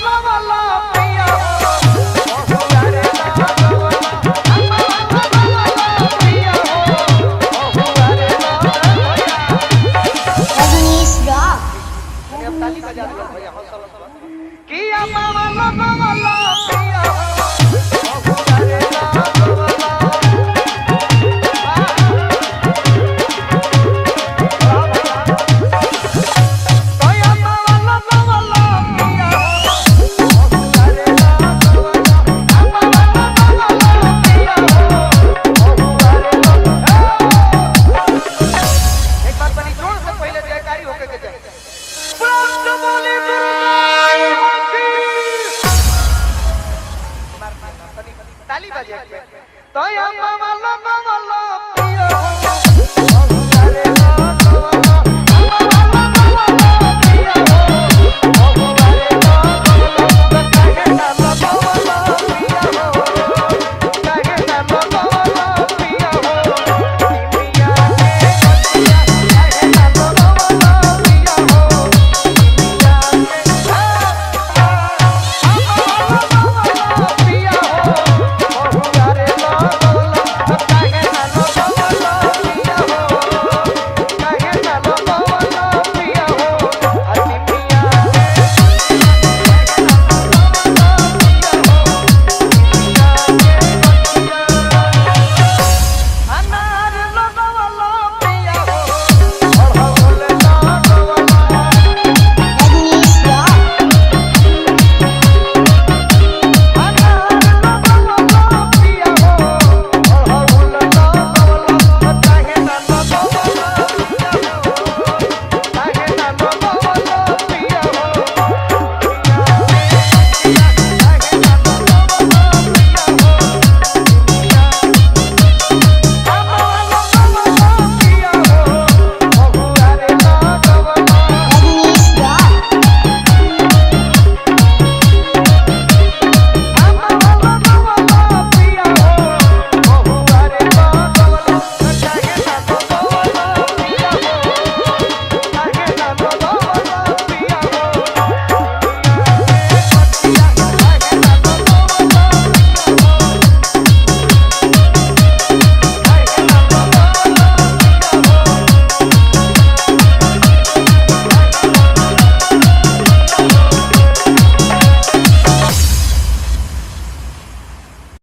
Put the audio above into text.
लगवला पिया हो, महुआ रे लगवला। अम्मा लगवला पिया हो, महुआ रे लगवला। Rajneesh Rock. अब ताली बजा दिया भैया, हौसला कि अम्मा लगवला पिया हो, महुआ रे लगवला। तोया मावा लगवला पिया हो, महुआ रे लगवला। अम्मा लगवला पिया हो, महुआ रे लगवला। एक बार बनी जोर से पहले जयकारी होके के जाए। प्राप्त बोले दुर्गा की। ताली बजे तोया मावा लगवला।